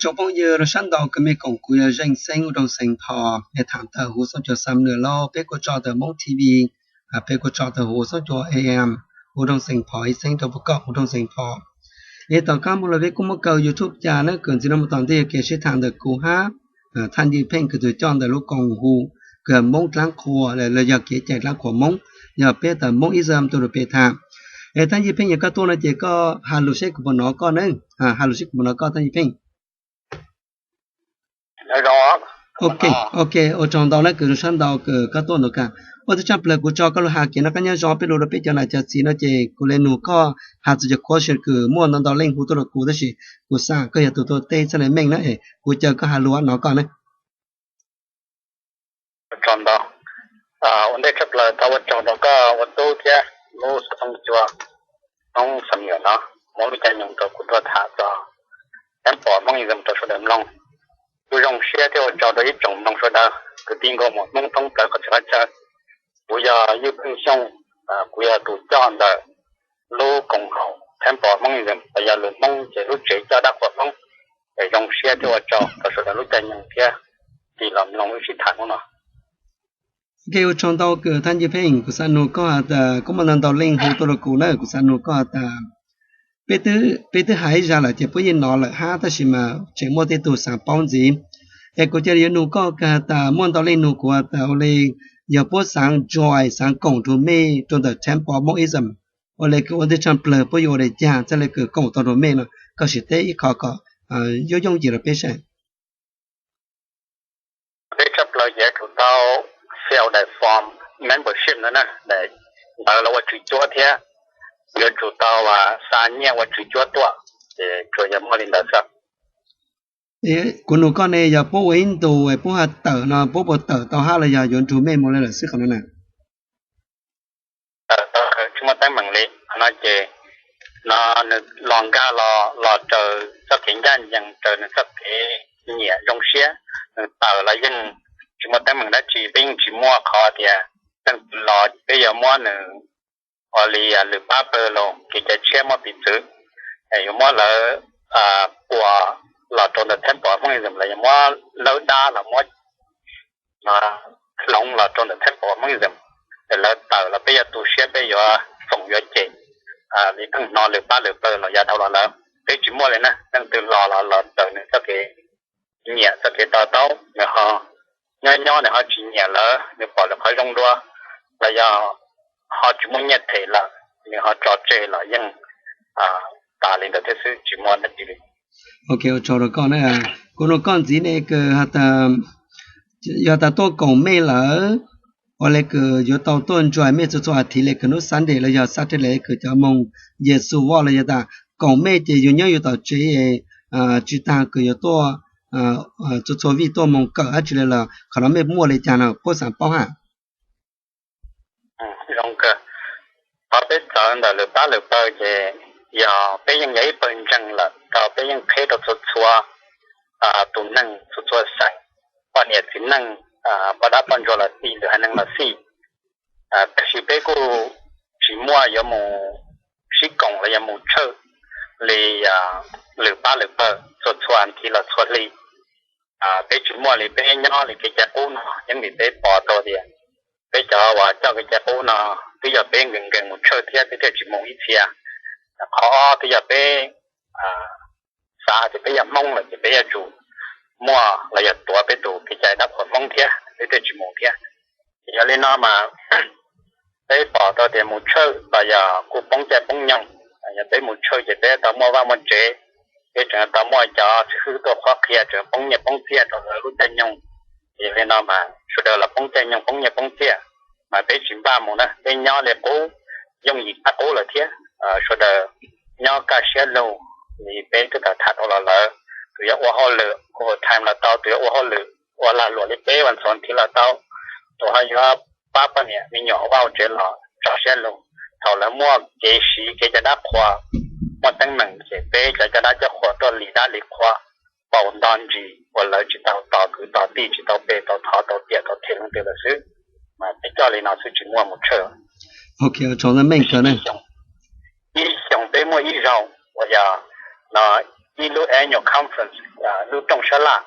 Tsoom phooj ywg, rau sab ntau kws mej koom kuv yog Zeej Xeeb ua rooj xeem phom, es thaam tawm huv xoom cuam xam nwm lauj, peb kuj tso tawm Moob T V, peb kuj tso tawm huv xoom cuam A M, ua rooj xeem phom ib xeeb rau puab koom ua rooj xeem phom. Es tom qaab moog lawm peb kuj muab kaw YouTube ca na, kws ntxiv no mus tom ntej yog kev sib thaam ntawm kuv hab Thaj Ywg Pheej kws tug coj ntawm lub koom hu kws yog Moob Dlaab Qhua los yog kev cai dlaab qhuas Moob, yog peb tawm Moob Ism tuaj rua peb thaam. Es Thaj Ywg Pheej, yog koj tuaj no ces koj has lug seb kuv puas nov koj na, has lug seb kuv puas nov koj Thaj Ywg Pheej. Ok, ua tsaug ntau na kws rau sab ntau kws koj tuaj ntawm kag. Ua tsaug tshaj plawg, kuv tso koj lug has kev noj qab nyob zoo peb lug rua peb cov nam cov txiv no ces kuv le nug koj has txug cov question kws muaj ntau ntau leej hu tuaj rua kuv tab sis kuv xaav koj yog tug tuaj teb txhaj le meej na, kuv caw koj has lug nov koj na. Ua ntej tshaj plawg thov ua tsaug rau koj ua tub thiab lub xov tooj cua Hmoob Xam Nuam no muab lub caij nyoog rau kuv tuaj tham txog Thab Pom Hmoob Ism rau sawv daws mloog. Kuv zoo siab thiab ua tsaug rau ib tsoom mloog sawv daws kwv tij nkauj muam Hmoob thoob plaws qhov txhia qhov chaw. Kuv yog Ywg Pheej Xyooj, kuv yog tus coj ntawm lub koom haum Thab Pom Hmoob Ism los yog lus Hmoob ces lub tsev coj dab qhuas Hmoob. Es zoo siab thiab ua tsaug rau sawv daws lub caij nyoog thiab tig los mloog wb sib tham hnub no. Ok, ua tsaug ntau kws Thaj Ywg Pheej, kuv xaav nug koj has tas, kuj muaj ntau ntau leej hu tuaj rua kuv na, kuv xaav nug koj has tas, peb twb hais ib zag lawm ces puab yeej nov lawm hab tab sis mas tseem muaj tej tug xaav paub ntxiv. Es kuv ca le yuav nug koj kag has tas, muaj ntau leej nug kuv has tas ua le yog puab xaav join, xaav koom rua mej rua ntawm Thab Pom Hmoob Ism, ua le kws ua ntej tshaj plawg puab yuav ua le caag txhaj le kws koom tau rua mej no, koj sim teb ib qho kom yooj yooj yim rua peb saib. Ua ntej tshaj plawg ces yuav tsum tau fill daim form membership no na, ntawd los ua tswv cuab thiab, yuav tsum tau xa nyiaj ua tswv cuab tuaj, ces tsuas yog muaj li ntawd xwb. Kuv nug koj ne, yog puab ua ib ntus puab ha tawm no puab puas tawm tau hab los yog yuav nrug mej moog le lawm xwb qhov no na? Tawm tau, tsis muaj teeb meem li. Qhov no ces no nws los nkag los, los raws txoj kev ncaj ncees, raws nws txoj kev nyiam zoo siab, nws tawm los yeej tsis muaj teeb meem dab tsi, peb yeej tsis muaj qhov tias leej twg los peb yuav muab nws ua li lwm pab pawg los kev cai tshiab muab piv txwv, yuav muab lawv ua los rau ntawm Thab Pom Hmoob Ism los yog muab lawv dab los muab hloov los rau ntawm Thab Pom Hmoob Ism, lawv tawm los peb yuav tu siab, peb yuav foom yuav cem li pheej hnov lwm pab lwm pawg los ya dhau los lawm. Peb tsis muaj li na, leej twg los los los raws nws txoj kev nyiam txoj kev to taub, nws ho nyob nyob nws ho tsis nyiam lawm, nws pom lwm qhov zoo dua los yog ho tsis muaj nyiaj them lawm nws ho tso tseg los yeej tas li ntawd thiab xwb, tsis muaj dab tsi li. Ok, ua tsaug rau koj na. Kuv nug koj ntxiv ne kws has tas, yog tas tuaj koom mej lawm, ua le kws yuav tau tuaj join mej txhua txhua athiv le kws hnub Sunday los yog Saturday kws cov moog Yexus Walk los yog tas koom mej ces yug nyob yug tom tsev, tsis tas kws yuav tuaj txhua txhua vij tuaj moog kawm dab tsi le los qhov no mej muaj li cas no puab xaav paub hab? Zoo kawg. Qhov peb txawv ntawm lwm pab lwm pawg ces yog peb yeej yog ib pawg ntseeg lawm, rau peb yeej qheb rau txhua txhua tus neeg, txhua txhua xeem, poj niam txiv neej, poj dab poj ntsuag los xij, lwm haiv neeg los xij. Tab sis peb kuj tsis muaj yuav mus sib koom los yog mus tshawj li lwm pab lwm pawg txhua txhua nthi los txhua hli. Peb tsis muaj li, peb nyob li kev cai qub no yeej vim peb pom tau tias peb cov uas coj kev cai qub no twb yog peb nkees nkees mus tshawj thiab peb thiaj tsis mus ib txhia. Qhov ob twb yog peb xav tias peb yog Hmoob lawm ces peb yuav tsum muaj los yog tuav peb tus kev cai dab qhuas Hmoob thiab peb thiaj tsis mus thiab. Ces yog li no mas peb pom tau tias mus tshawj los yog kuj poob caij poob nyoog. Yog peb mus tshawj ces peb tau muaj vaj muaj tsev, peb tseem tau muaj cov xib hwb tuaj qhuab qhia, tseem poob nyiaj poob txiaj rau lawv lub caij nyoog. Ces yog li no mas sawv daws los poob caij nyoog poob nyiaj poob txiaj, mas peb tsis npaj mus na, peb nyob li qub, yooj yim qab qub lawm thiab. Sawv daws nyob kaj siab lug li peb twb tau tham tau los lawm, tus yuav ua hauj lwm overtime los tau, tus yuav ua hauj lwm ua lag luam li peb vas ntxhuav nthi los tau, tus ho yuav pab poj niam me nyuam ua vaj ua tsev los tso siab lug. Thaum lawv muaj kev siv kev cai dab qhuas, muaj teeb meem ces peb cov coj dab coj qhuas tuaj lim dab lim qhua, paus nto ntsis uas lawv tsis tau tos kwv tos tij, tsis tau pe tau thov tau tiam tau them leej twg lawm xwb. Mas peb coj li no xwb tsis muaj mus tshawj. Ok, ua tsaug meej kawg na. Ib xyoos peb muaj ib zaug uas yog no ib lub annual conference, lub rooj sab laj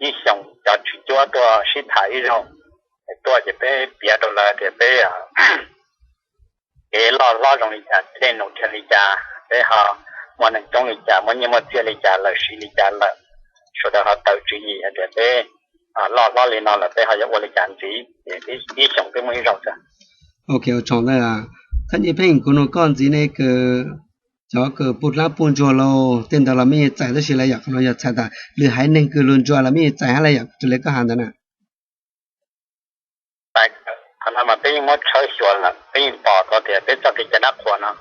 ib xyoos cov tswv cuab tuaj sib tham ib zaug, tuaj ces peb piav rau lawv tias peb kev loj hlob zoo li cas, kev dej num kiag li cas, peb ho muaj neeg coob li cas, muaj nyiaj muaj txiaj li cas, lawv siv li cas lawm, sawv daws ho tawm tswv yim hais tias peb loj hlob li no lawm peb ho yuav ua li cas ntxiv, ces ib xyoos peb muaj ib zaug xwb. Ok, ua tsaug ntau. Thaj Nyij Pheej, kuv nug koj ntxiv ne kws cov kws pug dlab pug ntsuag los tej ntawd los mej yeej txais tab sis lawv yog qhov no yog txhais tas lwm haiv neeg kws luag ntsuas los mej yeej txais hab lawv yog raws li koj has ntawd na. Qhov no mas peb yeej muab tshawb xyuas lawm, peb yeej pom tau tias peb txoj kev cai dab qhuas no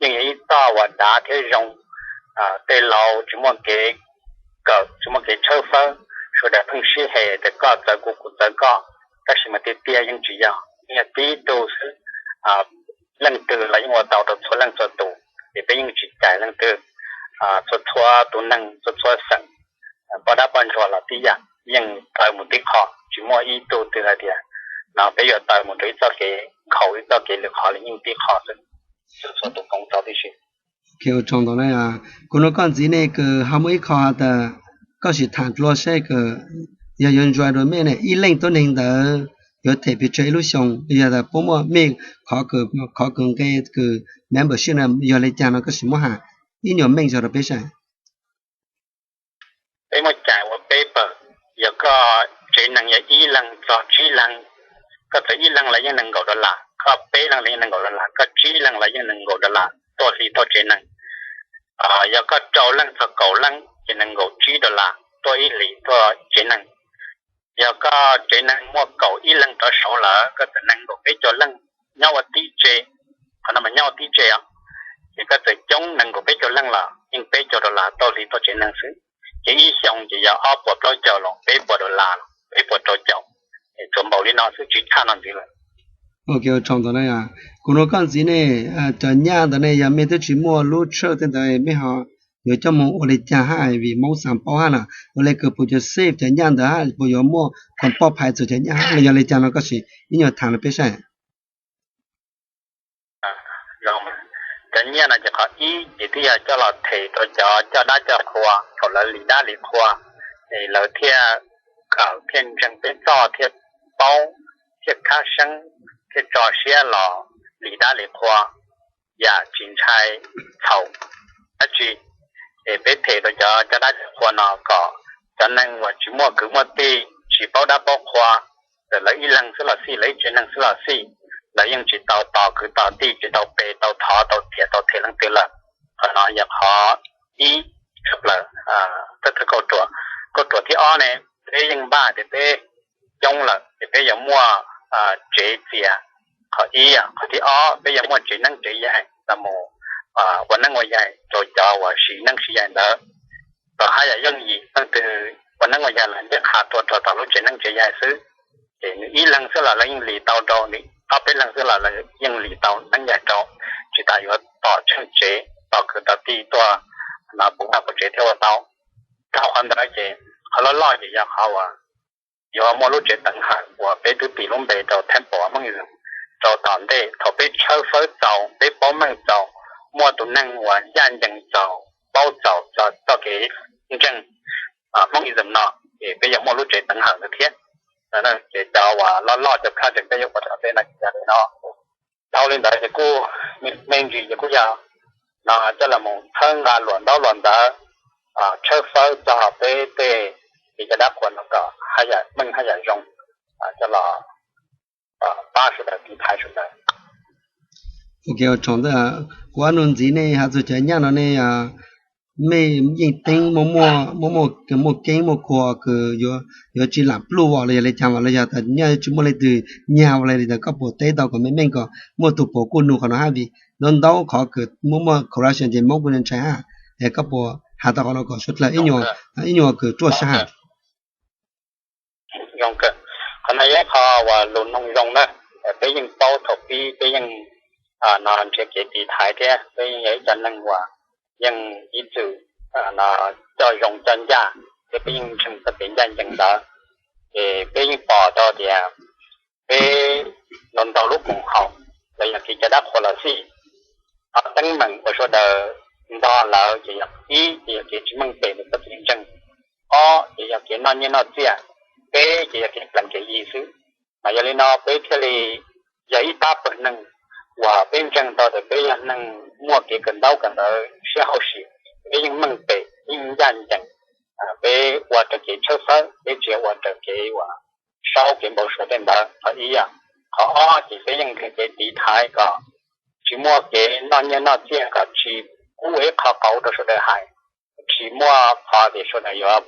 yeej yog ib txoj uas dav thiab zoo. Tej laus tsis muaj kev kawm, tsis muaj kev tshawb fawb, sawv daws pheej sib hem tias koj txawv kuv kuv txawv koj, tab sis mas tiag tiag yeej tsis yog, yeej yog tib tug xwb. Leej twg los yeej ua tau rau txhua leej txhua tus, ces peb yeej tsis cais leej twg. Txhua txhua tus neeg, txhua txhua xeem, poj dab poj ntsuag los tib yam, yeej taw mus tib qho, tsis muaj ib tug twg hais tias no peb yuav taw mus rau ib txoj kev nkhaus ib txoj kev lwm qhov li, yeej tib qho xwb, txhua tus koom tau tib si. Ok, ua tsaug ntau na. Kuv nug koj ntxiv ne kws ho muaj ib qho has tas koj sim tham dlua seb kws yog yuav ntsuas dua mej ne ib leej tuab neeg ntawd yuav them pes tsawg ib lub xyoo, yog tas puab muaj mej qhov kws, qhov kws nqe kws membership na yog li cas no koj sim muab has ib nyuag meej zog rau peb saib. Peb muab cais ua peb pawg, yog koj tsev neeg yog ib leeg txog tsib leeg, koj txawm ib leeg los yeej nees nkaum dollar, koj peb leeg los yeej nees nkaum dollar, koj tsib leeg los yeej nees nkaum dollar tuaj hli tuaj tsev neeg. Yog koj rau leej txog kaum leej ces nees nkaum tsib dollar tuaj ib hlis tuaj tsev neeg. Yog koj tsev neeg muaj kaum ib leeg rov saud lawm, koj txawm nees nkaum peb caug leej nyob ua tib tse, qhov no mas nyob ua tib tse os, ces koj txawm coob nees nkaum peb caug leej los yeej peb caug dollar tuaj hli tuaj tsev neeg xwb. Ces ib xyoo ces yog ob puas plaub caug los peb puas dollar los peb puas rau caum, tsuas npaum li no xwb tsis tshaj no ntxiv lawm. Ok, ua tsaug ntau na. Kuv nug koj ntxiv ne, cov nyaj ntawd ne yog mej twb tsis muaj lub tshawj tej ntawd mej ho yuav coj mus ua li cas hab vim Moob xav paub hab na, ua li kws puas yuav safe cov nyaj ntawd hab puas yuav muaj kom poj phais txug cov nyaj hab los yog li cas no koj sim ib nyuag tham rau peb saib. Cov nyiaj no ces qhov ib ces twb yog coj los them rau cov coj dab coj qhua thaum lawv lim dab lim qhua, es lawv thiaj kawm thiaj ntseeg peb txoj thiaj paub thiaj khab seeb thiaj tso siab los lim dab lim qhua yam tsis ntshai txhaum dab tsi. Es peb them rau cov coj dab coj qhua no kom cov neeg uas tsis muaj kwv muaj tij tsis paub dab paub qhua, txawm lawv ib leeg xwb los xij, lawv ib tsev neeg xwb los xij, lawv yeej tsis tau tos kwv tos tij, tsis tau pe tau thov tau tiam tau them leej twg lawm. Qhov no yog qhov ib tshaj plaws. Thawj thawj kauj ruam, kauj ruam thib ob ne, peb yeej npaj tias peb coob lawm ces peb yuav muaj tsev txias. Qhov ib, qhov thib ob peb yuav muaj tsev neeb tsev yaig los mus ua neeb ua yaig rau cov uas siv neeb siv yaig ntawd. Los haj yam yooj yim, leej twg ua neeb ua yaig los ncej qha tuaj rau tom lub tsev neeb tsev yaig xwb. Ces nws ib leeg xwb los lawv yeej lis tau rau, nws ob peb leeg xwb los lawv yeej lis tau neeb yaig rau, tsis tas yuav tom tsheej tsev tom kwv tom tij tuaj no puv vaj puv tsev thiaj ua tau. Dhau qhov ntawd ces qhov loj loj ces yog qhov uas yuav muaj lub tsev teev hawm uas peb twb tis lub npe rau Temple Moonism rau tom ntej. Thaum peb tshawb fawb txaus, peb paub meej txaus, muaj tus neeg uas ncaj ncees txaus, paub txaus txog txoj kev ntseeg Moonism no, ces peb yuav muaj lub tsev teev hawm ntawd thiab. Ces cov uas loj loj cov project peb yuav ua rau peb no ces yog li no. Dhau li ntawd ces kuj me ntsis ces kuj yog no coj los mus txhawb nqa luam ntaub luam ntawv, tshawb fawb txog peb tej kev cai dab qhuas no kom haj yam meej haj yam zoo, coj los pab sawv daws tiv thaiv sawv daws. Ok, ua tsaug ntau. Kuv ob nug ntxiv nej has txug cov nyaj no ne, mej yeej teeb muaj muaj keeb muaj kua kws yuav tsi lam pluj os los yog li caag los yog tas nyaj tsi muaj leej twg nyag ua li tas, koj puas teb tau kom meej meej kom muaj tug puas kuj nug qhov no hab vim ntau ntau qhov kws muaj muaj corruption ces Moob kuj ntshai hab, es koj puas has tau qhov no kom suav dlawg ib nyuag kws ruaj sab hab. Zoo kawg. Qhov no yog ib qho uas lus noog zoo na, peb yeej paub thaum pib peb yeej no nrhiav kev tiv thaiv thiab peb yeej yog ib co neeg uas yeej ib txwm no coj zoo coj ncaj thiab peb yeej ntseeg txoj kev ncaj ncees ntawd. Ces peb yeej pom tau tias peb ntau ntau lub koom haum los yog kev cai dab qhuas los xij, teeb meem uas sawv daws nto lawm ces yog ib ces yog kev tsis meej pem ntawm txoj kev ntseeg, ob ces yog kev noj nyiaj noj txiaj, peb ces yog kev plees kev yi xwb. Mas yog li no peb thiaj li yog ib pab pawg neeg uas peb ntseeg tau tias peb yog neeg muaj kev kawm ntaub kawm ntawv siab hauj sim, peb yeej meej pem yeej ncaj ncees, peb ua raws kev tshawb fawb, peb tsis ua raws kev uas saub kev npau suav tej ntawd. Qhov ib yog, qhov ob ces peb yeej nrhiav kev tiv thaiv kom tsis muaj kev noj nyiaj noj txiaj, kom tsis pub ib qho qauv rau sawv daws hais, tsis muaj qhov tias sawv daws yuav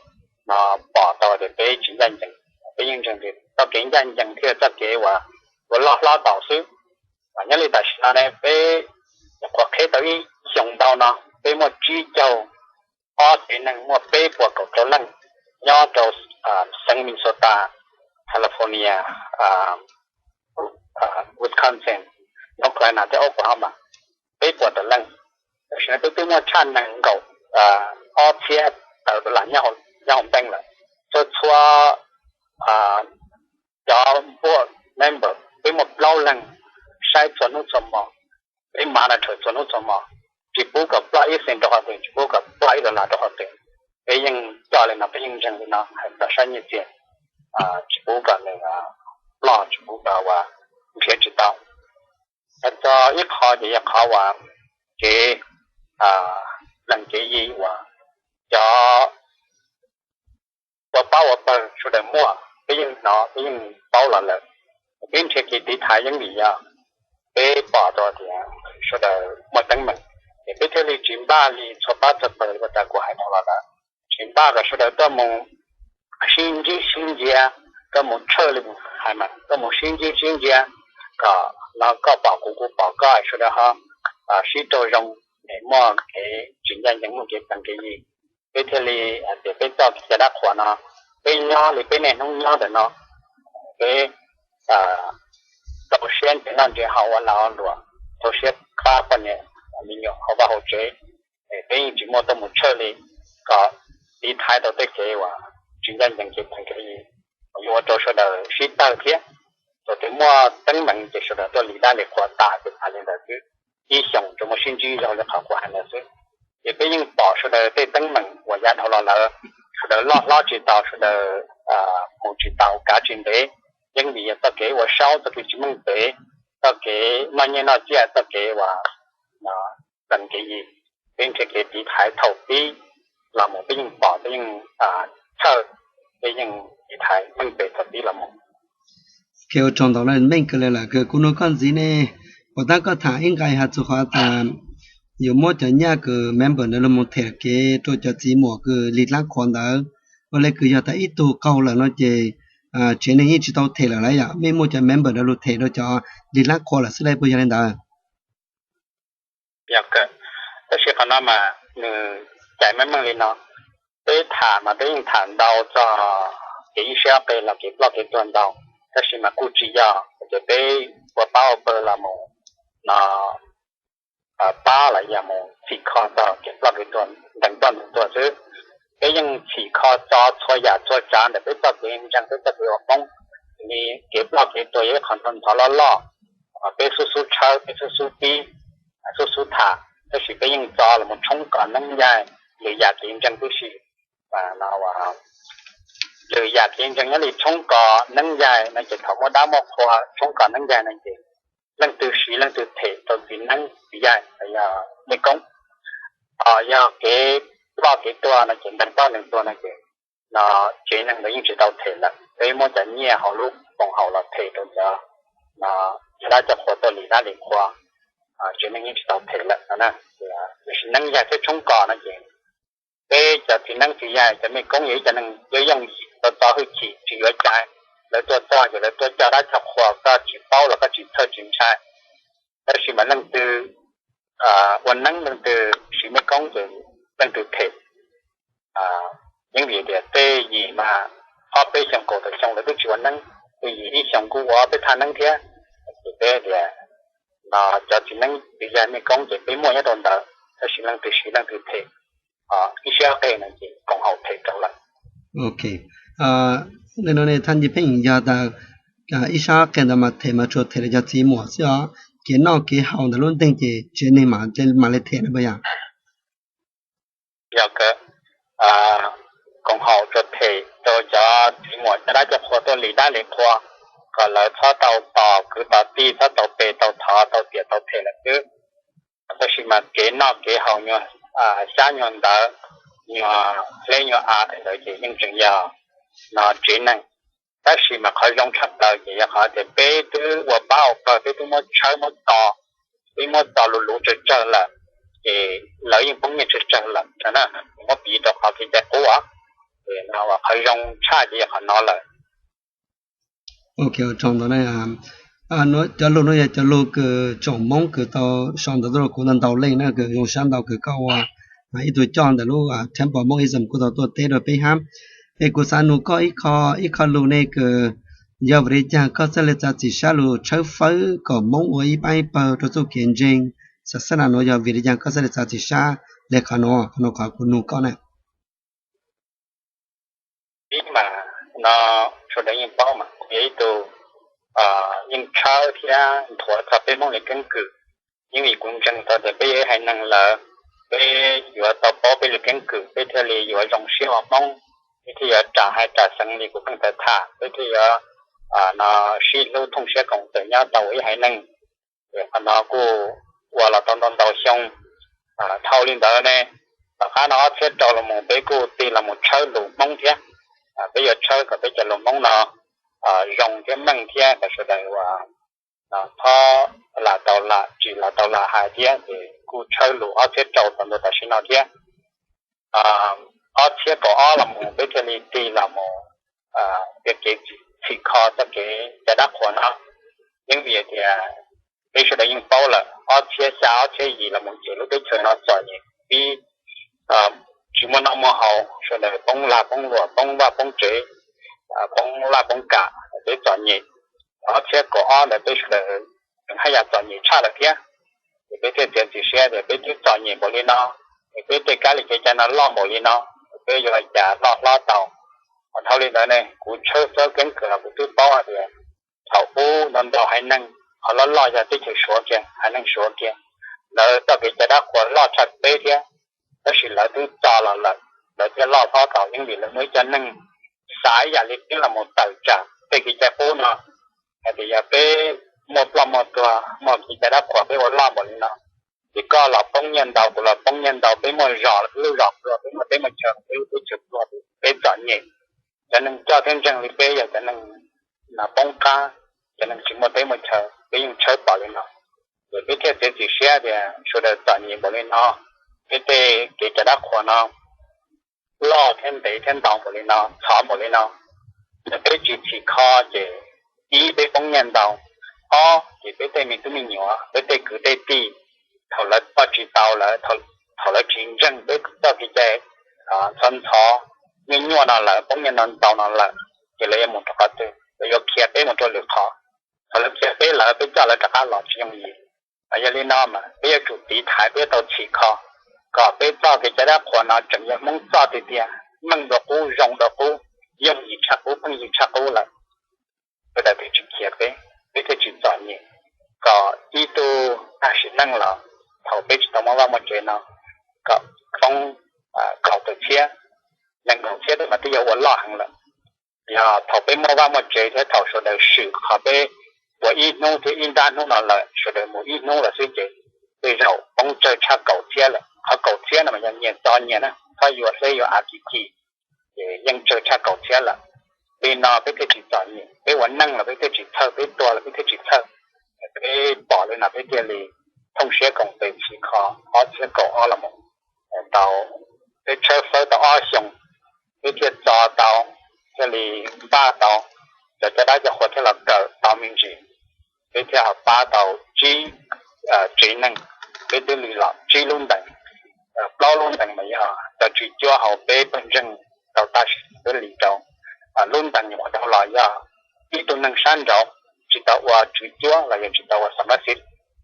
pom tau tias peb tsis ncaj ncees. Peb yeej ntseeg tias txoj kev ncaj ncees thiaj yog txoj kev uas, uas loj hlob tau xwb. Nyob li tam sim no ne peb nyuam qhuav qheb tau ib xyoos ntau no peb muaj tsib caug ob tsev neeg muaj peb puas kaum rau leej nyob rau xeev Minnesota, California, Wisconsin, North Carolina thiab Oklahoma, peb puas tawm leej. Tam sim no peb twb muaj tshaj nees nkaum ob txhiab tawm dollar nyob hauv npeej lawm. Txhua txhua cov board member peb muaj plaub leeg saib txhua hnub txhua hmo, peb monitor txhua hnub txhua hmo, tsis pub kom ploj ib xees rau qhov twg, tsis pub kom ploj ib dollar rau qhov twg. Peb yeej coj li no, peb yeej ntseeg li no hais txog sab nyiaj txiag, tsis pub kom nws ploj, tsis pub kom uas nrhiav tsis tau. Hais txog ib qho ces yog qhov uas kev plees kev yi uas cov ua pab ua pawg sawv daws muaj, peb yeej hnov peb yeej paub los lawm. Peb nrhiav kev tiv thaiv yeej vim yog peb pom tau tias sawv daws muaj teeb meem, ces peb thiaj li tsis npaj li txhua pab txhua pawg li uas kuv hais dhau los lawm, tsis npaj kom sawv daws tuaj mus sib ntsib sib ntsia, tuaj mus tshawj li hais mas tuaj mus sib ntsib sib ntsia, kom no koj pom kuv kuv pom koj, sawv daws ho sib raug zoo, es muaj kev tsis ncaj ncees, muaj kev plees kev yi. Peb thiaj li hais tias peb txoj kev cai dab qhuas no, peb nyob li peb niaj hnub nyob ntawm no, peb rau siab nrhiav noj nrhiav haus ua lag ua luam, rau siab pab poj niam me nyuam hauv vaj hauv tsev, peb yeej tsis muaj tuaj mus tshawj li, kom tiv thaiv tau tej kev uas tsis ncaj ncees, kev plees kev yi, yuav ua rau sawv daws sib tawg thiab. Thaum twg muaj teeb meem ces sawv daws tuaj li dab li qhua tas ces tas li ntawd xwb. Ib xyoos tsuas muaj sib ntsib zoo li qhov kuv hais ntawd xwb. Ces peb yeej pom sawv daws tej teeb meem uas yav dhau los lawm, sawv daws loj hlob tsis tau, sawv daws mus tsis tau, kav tsis ntev, yeej vim yog txoj kev ua saub, txoj kev tsis meej pem, txoj kev noj nyiaj noj txiaj, txoj kev uas plees kev yi. Peb nrhiav kev tiv thaiv thaum pib los mus, peb yeej pom, peb yeej txhawj, peb yeej tiv thaiv meej pem thaum pib los mus. Kev ua tsaug ntau, meej kawg li lawm. Kuv nug koj ntxiv ne, puas tab koj tham ib nqai has txug qhov tas yuav muab cov nyaj kws member ntawd lug moog them kev rau cov txiv muam kws lig dlaab qhua ntawd, ua le kws yog tas ib tug qaug lawm no ces tsev neeg yeej tsis tau them lawm lauj, yog mej muaj cov member ntawd lug them rau cov lig dlaab qhua lawm xwb lauj, puas yog li ntawd? Tab sis qhov no mas nws cais meej meej li no, peb tham mas peb yeej tham ntau txog kev ib sab qe los kev ploj kev tuag ntau, tab sis mas kuj tsis yog ces peb ua pab ua pawg los mus no pab los yog mus txhim kho txog kev ploj kev tuag, ntees ploj ntees tuag xwb. Peb yeej txhim kho txog txhua yam txhua tsav ntawm peb txoj kev ntseeg, peb txoj kev ua Hmoob, li kev ploj kev tuag yog ib qho ntho ntho loj loj, peb xub xub tshawb, peb xub xub pib, xub xub tham, tab sis peb yeej txo los mus tshoob kos neeb yaig, lwm yam kev ntseeg tib si. Lwm yam kev ntseeg nyob li tshoob kos neeb yaig no ces thaum muaj dab muaj qhua tshoob kos neeb yaig no ces leej twg siv leej twg them rau txiv neeb txiv yaig los yog mej koob. Ho yog kev ploj kev tuag no ces ntees ploj ntees tuag no ces no tsev neeg ntawd yeej tsis tau them lawm, peb muab cov nyiaj hauv lub koom haum los them rau cov no cov dab cov qhua tuaj lim dab lim qhua, tsev neeg yeej tsis tau them lawm no na. Tiam sis neeb yaig thiab tshoob kos no ces peb cov txiv neeb txiv yaig cov mej koob yog ib cov neeg yooj yooj yim, txo txo hwj chim tsis yuav cai, lawv tuaj txog ces lawv tuaj coj dab coj qhua koj tsis paub los koj tsis txhawj tsis ntshai. Tab sis mas leej twg ua neeb, leej twg siv mej koob ces leej twg them. Yeej vim tias tej yim mas ob peb xyoos kaum tawm xyoo lawv twb tsis ua neeb, tej yim ib xyoos kuj ua ob peb thaj neeb thiab. Ces peb tias no cov txiv neeb txiv yaig mej koob ces peb muaj nyob rau ntawd, tab sis leej twg siv leej twg them, ib sab qe no ces koom haum them rau lawm. Ok, li no ne Thaj Nce Pheej, yog tas ib sab qe ntawd mas them mas tsuas them rau cov txiv muam xwb os, kev noj kev haus ntawm lub nteeg ces tsev neeg mam li them na puas yog? yog kawg koom haum rau them rau cov txiv muam caj dab caj qhua tuaj li dab li qhua, kom lawv txhob tau tos kwv tos tij, txhob tau pe tau thov tau tiam tau them lawm xwb. Tab sis mas kev noj kev haus nyuag xyab nyuag ntawv, nyuag hleb nyuag av ntawd ces yeej tseem yog no tsev neeg. Tab sis mas qhov zoo tshaj plaws ces yog qhov tias peb twb ua pab ua pawg, peb twb muab tshawb muab txo, peb muab txo luv luv tsawg tsawg lawm, ces lawv yeej poob nyiaj tsawg tsawg lawm. Muab piv rau qhov kev cai qub os, qhov zoo tshaj ces yog qhov no lawm. Cov lus no yog cov lus kws tsoom Hmoob kws tau sau ntawv tuaj rau kuv ntau ntau leej na, kws zoo sab ntau kws koj ua ib tug coj ntawm lub Temple Hmong Ism kuj tau tuaj teb rau peb hab. Es kuv xav nug koj ib qho, ib qho lus ne kws yog vim li cas koj txawj li txav txim sab lug tshawb fawb kom Hmoob ua ib pab ib pawg rau txuj kev ntseeg? Xav xav na nuav yog vim li cas koj txawj li txav txim sab le qhov nuav, qhov nuav qhov kuv nug koj na. Ib mas no sawv daws yeej paub mas kuv yog ib tug yeej tshawb thiab nthuav txog peb Hmoob li keeb kwm. Yeej vim kuv ntseeg tau tias peb yog ib haiv neeg lawm, peb yuav tau paub peb li keeb kwm peb thiaj li yuav zoo siab ua Hmoob, peb thiaj yuav ras haiv ras xeev li kuv pheej tau tham, peb thiaj yuav no sib hlub thooj siab koom tes nyob tau ua ib haiv neeg. Qhov no kuj ua los tau ntau ntau xyoo. Dhau li ntawd ne, tom qab no ob txhiab rau los mus peb kuj tig los mus tshawb lus Hmoob thiab. Peb yuav tshawb kom peb cov lus Hmoob no zoo thiab meej thiab kom sawv daws ua txhob lam tau lam tsis lam tau lam hais thiab, ces kuj tshawb lus ob txhiab rau txog ntua tam sim no thiab. Ob txhiab kaum ob los mus peb thiaj li tig los mus piav kev txhim kho txoj kev cai dab qhuas no. Yeej vim tias peb sawv daws yeej paub lawm, ob txhiab xya ob txhiab yim los mus ces lub teb chaws no txom nyem, pib tsis muaj noj muaj haus, sawv daws poob lag poob luam, poob vaj poob tsev, poob laj poob kam, peb txom nyem. Ob txhiab kaum ob ntawd peb sawv daws haj yam txom nyem tshaj lawm thiab. Ces peb thiaj txiav txim siab tias peb twb txom nyem npaum li no, es peb tej kab li kev cai no loj npaum li no, peb yuav ua cas loj hlob tau. Dhau li ntawd ne, kuv tshawb fawb keeb kwm los kuv twb paub hais tias thaum ub ntau ntau haiv neeg, qhov loj loj yog teb chaws Suav kiag, haiv neeg Suav kiag, lawv txoj kev cai dab qhuas loj tshaj peb thiab. Tab sis lawv twb txo los lawm, lawv thiaj loj hlob tau. Yeej vim lawv muaj ib co neeg xav ib yam li peb los mus tawm tsam tej kev cai qub no, hais tias yog peb muaj ploj muaj tuag muaj kev cai dab qhuas peb ua loj npaum li no, ces koj los poob nyiaj ntau, kuv los poob nyiaj ntau, peb muaj zos los peb lub zos pluag, peb muaj teb muaj chaw peb lub teb chaws pluag, peb txom nyem. Cov neeg coj thiab ntseeg li peb yog cov neeg poob qab, cov neeg tsis muaj teb muaj chaw, peb yeej tshawb pom li no. Ces peb thiaj txiav txim siab tias sawv daws txom nyem npaum li no, peb tej kev cai dab qhuas no loj thiab ntev thiab ntau npaum li no, txhov npaum li no, yog peb tsis txhim kho ces ib, peb poob nyiaj ntau, ob, ces peb tej me tub me nyuam, peb tej kwv tej tij, thaum lawv txoj tsis tau lawm, thaum lawv tsis ntseeg peb txoj kev cai ntxhov ntxhov, nyuaj nyuaj no lawm, poob nyiaj ntau ntau no lawm, ces lawv yuav mus rau qhov twg? Lawv yuav khiav peb mus rau lwm qhov. Thaum lawv khiav peb lawm, peb coj lawv rov qab los tsis yooj yim. Yog li no mas peb yuav tsum tiv thaiv, peb yuav tau txhim kho kom peb txoj kev cai dab qhuas no tseem yog Hmoob txoj tiag tiag, meej dua qub, zoo dua qub, yooj yim tshaj qub, pheej yig tshaj qub lawm. Sawv daws thiaj tsis khiav peb, peb thiaj tsis txom nyem. Kom ib tug tag sim neej los thaum peb tsis tau muaj vaj muaj tsev no, kom poob kaum tawm txhiab, nees nkaum txhiab mas twb yog ua loj heev lawm. Yog thaum peb muaj vaj muaj tsev thiab thaum sawv daws swm qhov peb ua ib hnub thiab ib nrab hnub no lawm, sawv daws mus ib hnub los xwb ces tej zaum poob tsawg tshaj kaum txhiab lawm. Qhov kaum txhiab no mas yog nyias txo nyias na, txhob yuav hleb yuav av kiv khi, ces yeej tsawg tshaj kaum txhiab lawm. Li no peb thiaj tsis txom nyem, peb ua neej los peb thiaj tsis txhawj, peb tuag los peb thiaj tsis txhawj. Peb pom li no peb thiaj li thooj siab koom tes txhim kho ob txhiab kaum ob los mus tau, peb tshawb fawb tau ob xyoos, peb thiaj txo tau, thiaj li npaj tau, cov caj dab cov qhua thiaj los kawm tau me ntsis, peb thiaj ho pab tau tsib tsev neeg, peb twb li los tsib lub ntees, plaub lub ntees mas yog cov tswv cuab hauv peb pawg ntseeg tau tag sim peb li rau. Lub ntees uas dhau los yog ib tug neeg sab nraud tsis tau ua tswv cuab los yog tsis tau ua xam mab xib,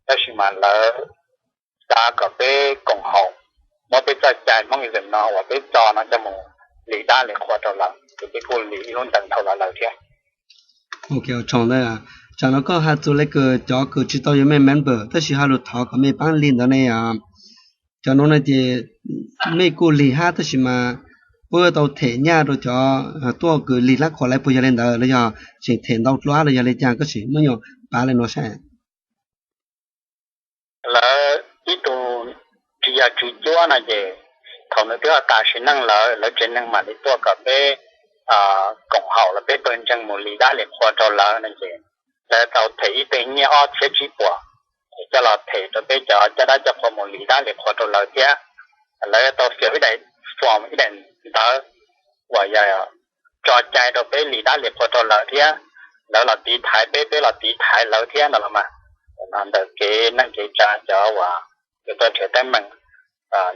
tab sis mas lawv xav kom peb koom haum muab peb txoj cai Hmoob Islam no uas peb txo no coj mus li dab li qhua rau lawv, ces peb kuj li ib lub ntees dhau los lawm thiab. Tsam no koj has txug le kws cov kws tsis tau yuav mej member tab sis ho lug thov kom mej paab li ntawd ne, Cov no no ces mej kuj lig hab tab sis mas puab yuav tau them nyaj rau cov tuaj kws lig lab qhuas lawv puas yog li ntawd los yog tseem them ntau dlua los yog li cas, koj sim muab nyuam pav li no saib. Lawv ib tug tsis yog tswv cuab no ces thaum nws twb tas sim neej lawm, lawv tsev neeg mam li tuaj kom peb koom haum los peb pawg ntseeg mus lis dab lis qhua rau lawv no ces lawv tau them ib teg nyiaj ob txhiab tsib puas es coj los them rau peb cov coj dab coj qhua mus lis dab lis qhua rau lawv thiab. Lawv tau fill ib daim form, ib daim ntawv uas yog tso cai rau peb lis dab lis qhua rau lawv thiab. Lawv los tiv thaiv peb, peb los tiv thaiv lawv thiab no los mas. No ntawm kev neej kev tsav cov uas yus tuaj nrhiav teeb meem,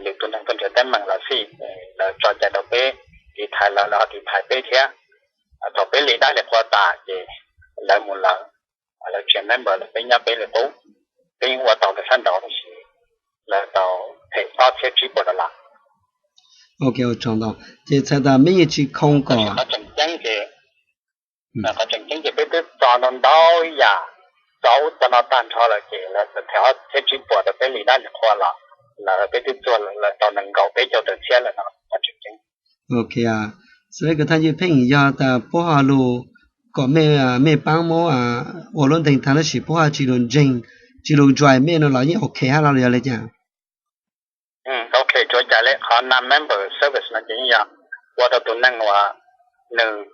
lwm tus neeg tuaj nrhiav teeb meem los xij, lawv tso cai rau peb tiv thaiv lawv, lawv ho tiv thaiv peb thiab. Thaum peb lis dab lis qhua tas ces lawv mus lawv, lawv tsis yog member lawm, peb nyob peb li qub. Peb yeej ua tau rau sab nraud tab sis lawv tau them ob txhiab tsib puas dollar. Ok, ua tsaug ntau. Ces txhais tas mej yeej tsis khoo kom qhov tseem ceeb ces, qhov tseem ceeb ces peb twb txo ntau ntau yam, txo ub txo no tag nrho lawm ces lawv txawm them ob txhiab tsib puas rau peb lis dab lis qhua los lawm, peb twb txuag lawm tau nees nkaum peb caug tawm txhiab lawm no qhov tseem ceeb. Ok, xws li kws thaj Yej Pheej yog tas puab ho lug kom mej, mej paab muab ua lub nteeg tag tab sis puab ho tsis lug ntseeg, tsis lug join mej no los yeej ok hab los yog li cas? Ok, tsuav cas li qhov non member service no ces yeej yog ua rau tus neeg uas nws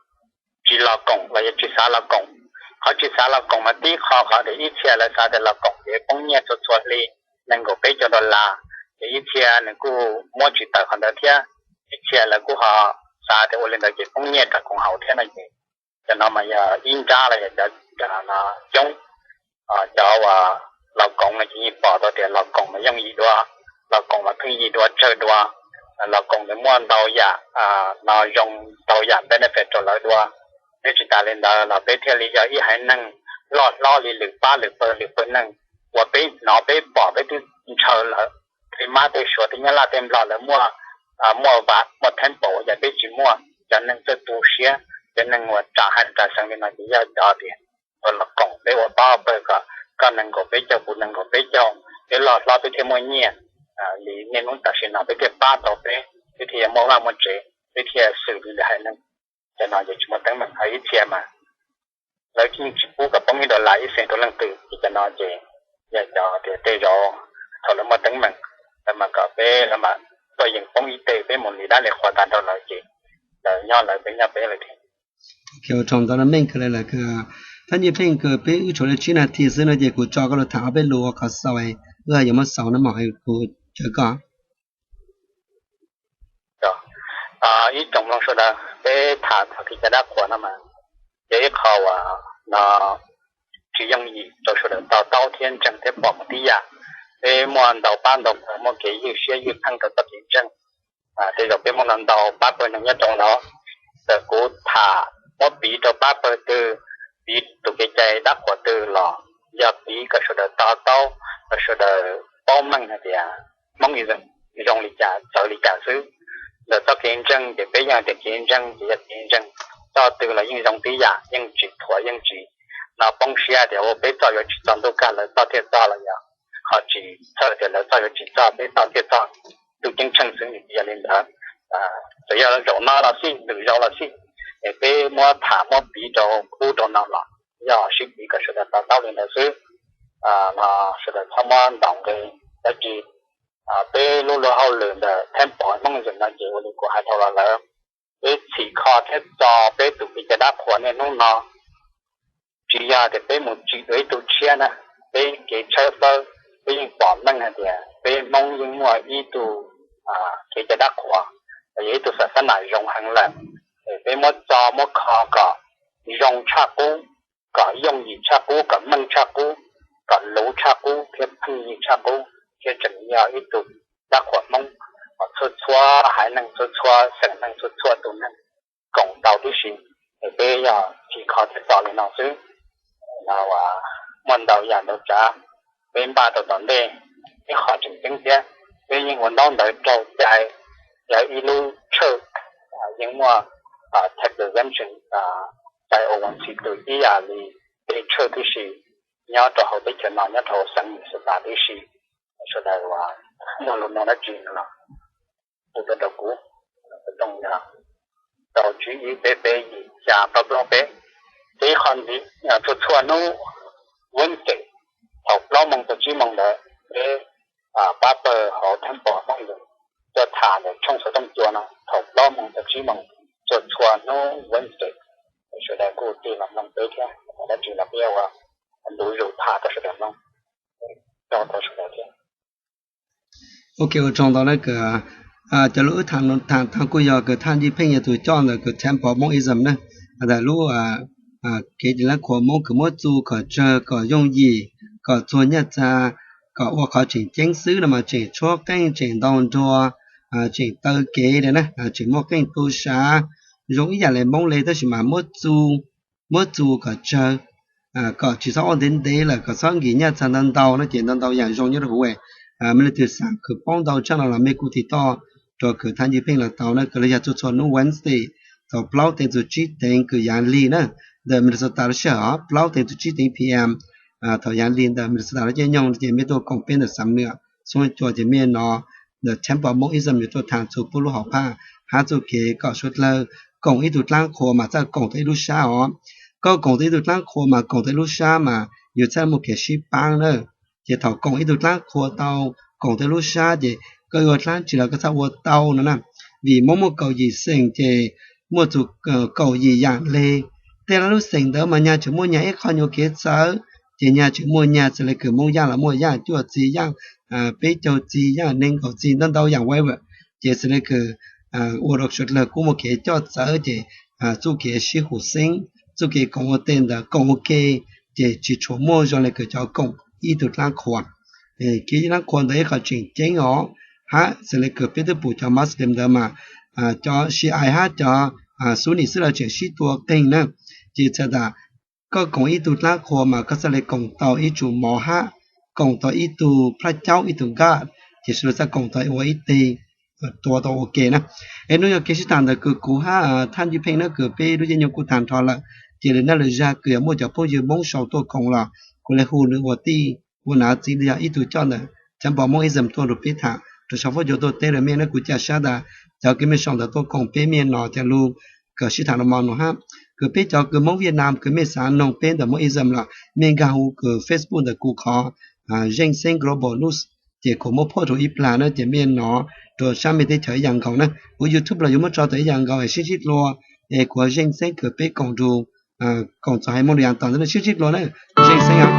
tsis los koom los yog tsis xav los koom. Qhov tsis xav los koom mas tib qho qhov tias ib txhia lawv xav tias los koom ces poob nyiaj txhua txhua hli nees nkaum peb caug dollar, ces ib txhia nws kuj muab tsis tawm qhov ntawd thiab, ib txhia lawv kuj ho xav tias ua li ntawd ces poob nyiaj rau koom haum thiab no ces cov no mas yog ib nrab los yog cov coob. Cov uas los koom no ces yeej pom tau tias los koom mas yooj yim dua, los koom mas pheej yig dua tsawg dua, los koom nws muaj ntau yam no zoo, ntau yam benefit rau lawv dua. Thiab tsis tas li ntawd los peb thiaj li yog ib haiv neeg loj hlob li lwm pab lwm pawg lwm pawg neeg uas peb hnov peb pom peb twb ntshaw lawm. Tej Mab tej Suav tej Nyab Laj tej Nplog lawv muaj, muaj vaj muaj temple uas yog peb tsis muaj, cov neeg txawj tu siab, cov neeg uas ram haiv ram xeev li no ces yog cov tias uas los koom peb ua pab pawg kom koj nees nkaum peb caug kuv nees nkaum peb caug, peb loj hlob peb thiaj muaj nyiaj li niaj hnub tam sim no, peb thiaj pab tau peb, peb thiaj yuav muaj vaj muaj tsev, peb thiaj xws li lwm haiv neeg. Cov no ces tsis muaj teeb meem. Ho ib txhia mas lawv yeej tsis pub kom poob ib dollar ib xees rau leej twg, ces cov no ces yog cov tias tej zaum thaum lawv muaj teeb meem lawv mas kom peb, lawv mas tuaj yeem poob ib teg, peb mus lis dab lis qhua tag nrho lawm ces lawv nyob lawv, peb nyob peb lawm thiab. Ok, ua tsaug ntau, meej kawg li lawm. Thaj Yej Pheej, kws peb wb tshuav li tsib nas this xwb no ces kuv tso koj lug tham ob peb lus ua qhov xaus, wb yuav muab xaus no mas kuv caw koj. Ib tsoom mloog sawv daws, peb tham txog kev cai dab qhuas no mas yog ib qho uas no tsis yooj yim rau sawv daws to taub thiab ntseeg thiab pom mus tib yam. Peb muaj ntau pab ntau pawg muaj kev ywj siab ywj pheej rau txoj kev ntseeg. Tej zaum peb muaj ntau pab pawg neeg nyob rau no, txawm kuv tham muab piv rau pab pawg twg, piv tus kev cai dab qhuas twg los yog piv kom sawv daws to taub, kom sawv daws paub meej hais tias Hmoob zoo li cas txawv li cas xwb. Ntawm txoj kev ntseeg ces peb yeej hais tias kev ntseeg ces yog kev ntseeg, txoj twg los yeej zoo tib yam, yeej tsis thuam yeej tsis no poob siab tias ua peb txoj yuav tsis txog ntuj kag lawv txoj thiaj txog los yog ho tsis txhawj tias lawv txoj yuav tsis txog peb txoj thiaj txog. Ntuj ceeb tsheej xwb, yog li ntawd txawm yog zaum no los xij lwm zaus los xij, es peb muab tham muab piv rau ub rau no los yog sib piv kom sawv daws to taub li ntawd xwb. No sawv daws txhob muab ntaus nqi dab tsi. Peb lub luag hauj lwm ntawm thab pom Hmoob Zim no ces ua li kuv hais dhau los lawm, peb txhim kho thiab txo peb tus kev cai dab qhuas niaj hnub no. Tsis yog tias peb mus tsim dua ib tug tshiab na, peb kev tshawb fawb, peb yeej pom meej hais tias peb Hmoob yeej muaj ib tug kev cai dab qhuas, yog ib tug xas xab nam zoo heev lawm. Peb muab txo muab kho kom zoo tshaj qub, kom yooj yim tshaj qub, kom meej tshaj qub, kom luv tshaj qub thiab pheej yig tshaj qub, thiab tseem yog ib tug dab qhuas Hmoob uas txhua txhua haiv neeg, txhua txhua xeem neeg, txhua txhua tus neeg koom tau tib si. Es peb yog txhim kho thiab txo li no xwb. No muaj ntau yam ntau tsav peb npaj rau tom ntej. Ib qho tseem ceeb thiab, peb yeej ua ntaub ntawv raug cai, yog ib lub tshawj yeej muaj tax exemption, cai ua ua ntxhi tw ib yam li tej tshawj tib si nyob rau hauv teb chaws no, nyob rau hauv xeev Minnesota tib si. Sawv daws uas Muaj lus no dab tsi no los hu tuaj rau kuv, kuv rooj yog rau tsib ib peb peb yim xya plaub plaub peb. Ces ib qho ntxiv, txhua txhua hnub Wednesday thaum plaub moos txog tsib moos ntawd peb pab pawg hauv Temple Hmoob Ism tuaj tham ntawm tshooj xov tooj cua no thaum plaub moos txog tsib moos txhua txhua hnub Wednesday. Sawv daws kuj tig los mloog peb thiab, dab tsi los peb ua ntu zus tham rau sawv daws mloog, rau sawv daws thiab. Ok, ua tsaug ntau na kws cov lus wb tham tag kuj yog kws Thaj Ncej Pheej yog tus coj ntawm kws Temple Hmoob Ism na, ntawm lub kev tiv laab qhua Hmoob kws muab txu kom tsawg kom yooj yim, kom txuag nyaj txag, kom ua qhov tseem ceeb xwb no mas tseem tshuab qeej tseem ntau nruag, tseem taw kev li na, tseem muaj qeej tu sav, zoo ib yam li Hmoob li tab sis mas muab txu kom tsawg, kom tsis txhob ua ntev ntev lawm kom txhob nkim nyaj txag ntau ntau no ces ntau ntau yam zoo nyob rau huv. Mej leej twg xav kws paub ntau tshaj no los mej kuj tiv toj rau kws Thaj Ncej Pheej los tau na, kws los yog txhua txhua hnub Wednesday thaum plaub teev txug tsib teev kws yav lig na, ntawm Minnesota lub sij hawm plaub teev txug tsib teev P M thaum yav lig ntawm Minnesota lub caij nyoog ces mej tuaj koom peb ntawm Xam Nuam Xub Cua ces mej no ntawm Temple Hmoob Ism yuav tuaj tham txug puab lub hom phaj hab txuj kev kom suav dlawg koom ib tug dlaab qhua mas txhaj koom tau ib lub sab os. Koj koom tau ib tug dlaab qhua mas koom tau ib lub sab mas yus txhaj muaj kev sib paab na. Ces thaum koom ib tug dlaab qhua tau, koom tau ib lub sab ces koj ua dlaab tsi los koj txhaj ua tau no na. Vim Hmoob muaj kaum yim xeem ces muaj txug kaum yim yaam le. Tej lub xeem ntawd mas nyag tseem muaj nyag ib qho nyuas kev txawv, ces nyag tseem muaj nyag xws le kws Hmoob Yaaj los muaj Yaaj cuaj txi, Yaaj peb caug txi, Yaaj neeg nkaum txi, ntau ntau yaam whatever. Ces xws le kws ua rau suav dlawg kuj muaj kev coj txawv ces txuj kev sib hum xeeb, txuj kev koom ua tej ntawd koom ua ke, ces tsis tshua muaj zoo le kws cov koom ib tug dlaab qhua. Kev ib dlaab qhua ntawd ib qho tseem ceeb os, hab xws le kws peb twb pum cov Muslim ntawd mas cov Shia hab cov Sunni xwb los tseem sib tua qeeg na. Ces txhais tas koj koom ib tug dlaab qhua mas koj txhaj le koom tau ib tsum mov hab koom tau ib tug plab caub ib tug God, ces sawv daws txhaj koom tau ua ib teg tua tau ua ke na. Es nub yog kev sib tham ntawm kws kuv hab Thaj Ncej Pheej na, kws peb lub caij nyoog kuj tag nrho lawm, ces lwm naj lwm zag kws yog muaj cov phooj ywg Hmoob sau tuaj koom los kuv le hu nws ua tij ua nav txiv los yog ib tug coj ntawm Temple Hmoob Ism tuaj rau peb tham rau saum fuab cua tuaj teb rau mej na. Kuv ca sab tas cov kws mej sau ntawv tuaj koom peb mej no cov lug kws sib tham los mo no hab, kws peb cov kws Hmoob Viaj Nam kws mej xav noog peb ntawm Hmoob Ism los mej nkag hu kws Facebook ntawm kuv qhov Zeej Xeeb Global News, ces kuv muab post rau ib plag na, ces mej no rau sab mej teb chaws ib yam nkaus na. Kuv YouTube los yuav muab tso tau ib yam nkaus, sib ntsib dlua. Es kuv Zeej Xeeb kws peb koom rau, koom txog hais Hmoob Viaj Nam tom ntej, sib ntsib dlua na. Zeej Xeeb os.